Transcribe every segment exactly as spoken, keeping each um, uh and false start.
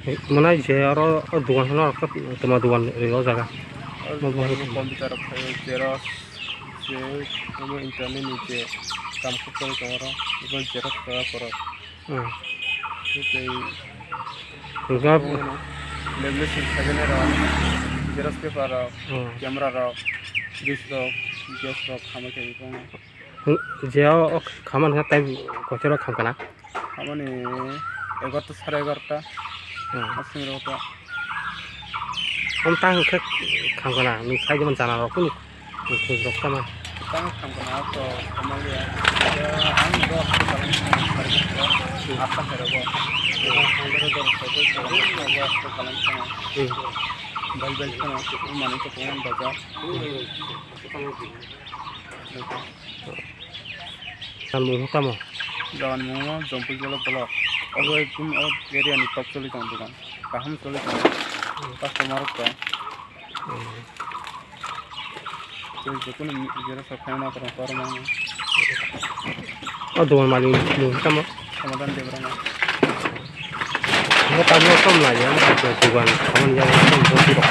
Mwnai je oro o dogan hwnwi oro toma dogan ri o jaga. Oro dogan computer rok khaio, xerox, je omo internet ni je kam kok tong oro, ebo xerox kha borok. Hmm. Tei hwnka lamination khajaknai rok, xerox paper rok, hmm, camera rok, fridge rok, gas rok khamai khe tongo. Hwn-, je o, o khamani khe tai kotor o khamkha na? Khamani egarota, sare egarota. Hmm. Aswk rok ta. Om ta hwn khe khamkha na, nini side o jana rok kunu khoj rok tamo? Ta hwn khamkha na, to tamo ya. Ang dos ta kalam khamkha, sare egarota. Hmm. Atta khe rogo. Ang dos ta kalam khamkha. Hmm. Bai bai kheno, manwi to kongman baja. Hmm. Salmung hokamo? Dogan mungno Jompui Jolo block. Obo ekdum o area ni tok choli tong dogan. Kaham choli tong. Customer rok tong. Hmm. Tei jekunu mi-, jera sa khaina korang korang mangno. O dogan malik mung hokamo? Samadan Debbarma. Bo tabuk tom lai ya, dogan khamani ya, tom bo tiro.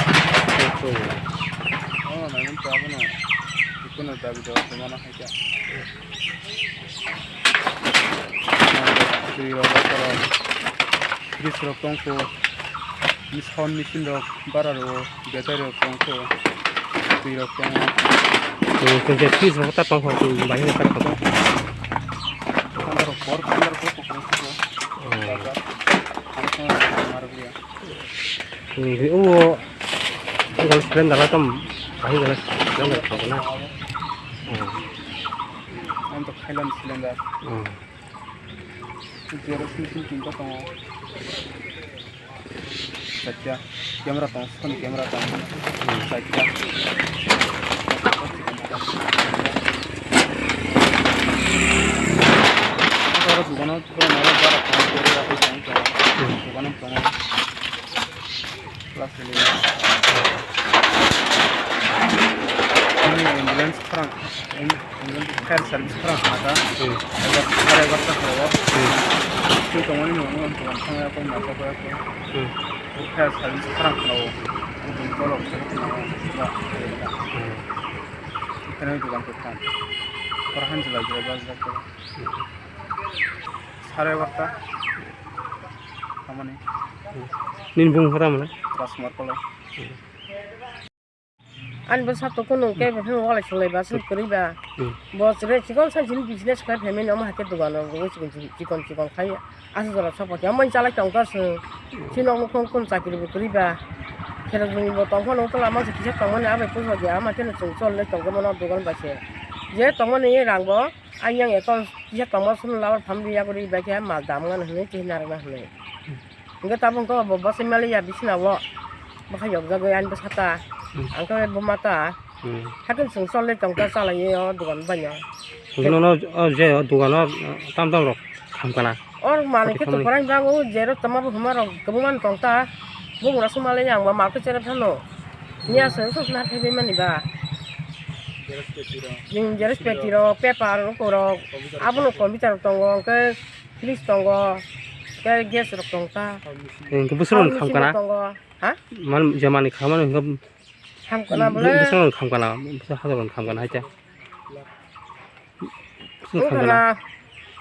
Oh, naiman to abono. Ikono dabi dawa tomana hai kha. Twi rok, rok, rok. Fridge rok tongkho. Sound machine rok bara rwo, battery rok tongkho. Twi rok tongo. Hmm, tong je fridge rok ta tongkho, twi bahai rok ta tongkho. Thanda rok, bor thanda rok, kok kok kok kok. Hmm. Thanda rok, thanda rok, thanda rok, thanda rok. Hmm, o, o gas cylinder tam, bahai gas cylinder tongkho na. Hmm. Ang to khailan cylinder. Hmm. Xerox machine tinta tongo. Chaita camera tongo, Sony camera tongo. Chaita. Oro dogano, dogano bara tongo, dogano tongo. Class eleven. Ani ambulance kharang, am-, ambulance fire service kharang kha ta. Hmm. Egar, sare egarta kha o. Hmm. Twi tongmani nung nung tong thang ya kong nasa ko ya ko. Hmm. Fire service kharang kha o. Ang tong tolo kha o. Hmm. Ikhana dukan ko khan. Kor han jila jila jila jila. Hmm. Sare egarta. Amani. Hmm. Nini bung hora mana? Rajkumar Koloi. Hmm. Ani bwsa to kunu kebo phano walai swlai ba, aswk kwrwi ba. Hmm. Bo chwrai chikon sai chini business khlai phaimani, omo hai khe dogan rok rwui chikon chikon, chikon chikon khai aswk jora sokpha khe omo chalai tong kha chwng. Hmm. Chini nok nukhung kunu chakri bo kwrwi ba. Kheno joni bo tong phano, tola mangsa kisa tongmani, abai puso di ama kheno chwng chol lai tong kha mano dogan bai se. Je tongmani rang bo ayang account kisa tongma sunu labar phamdi, yagori bai khe mal dam ngana hwnwi twi narwkna hwnwi. Hmm. Hwnkhe tabuk wngkha bo bwsai maliya bisina o bwkha yokjagwi ani bwsa ta. Hmm. Ang khe bo ma ta. Hmm. Haikhe chwng chol lai tong ta, chalaiwi o dogan bai no. Hwnkhe nono o je o dogano tam tam rok kham kana? Or manwi khe to kwbangma bango, je rok tongma bo hwnma rok kwbangma tong ta. Bumung rok swng malai ang bo mal khe cherep phano. Miya se usuk na khe bai mani ba. Xerox peti rok. Hmm, xerox peti rok, paper rok, rok. Abono computer rok tongo, hwnkhe fridge tongo, tei gas rok tong ta. Hwnkhe bwswk rok kham kana? Tongo. Ha? Man, je manwi khamani hwnkhe ham kana bwle. Bwswk rok kham kana, bwswk hajar rok kham kana hai ta. Bwswk kham kana.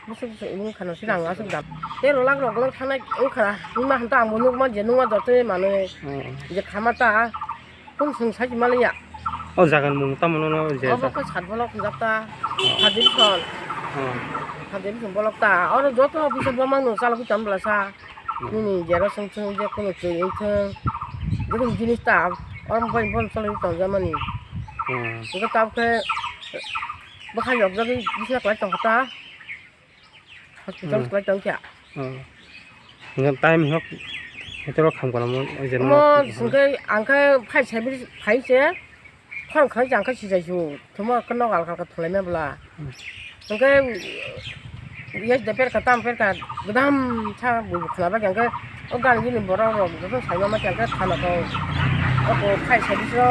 Bwswk, bwswk wng khana sinang aswk dam. Tei rwlak rok lwng thangnai wng khana. Wngma hwn ta ang bo nukma je nukma jotoi manwi. Oh. Je khama ta. Kum sung sai maliya. O jaga ni mung tamo no je. Obo khe sat bolok hwnjak ta. Oh. Hadibison. Oh. Hadibison bolok ta. Oro joto office o bomang no chalogwi tong bwlasa. Hmm. Nini jero sung sung je kono twi wng thung. Je kono jinis ta. Oro bai bon chalogwi tong jamani. Hmm. Tabuk khe bwkha yokjagwi bisna kwlai tong kha ta. Hospital. Hmm. Kwlai tong kha. Hmm. Hingke time hok hetero kham kono mo, omo hingke ang khe phai sai phai se khorang khlai jang khe sijai su thuma khe nogal kha thulai ma bwla. Hmm. Hingke yes de perka tam perka gdam sa bui khna ba hingke o gan gini borok rok joto sai ma ma hingke thana ko o phai sai biso.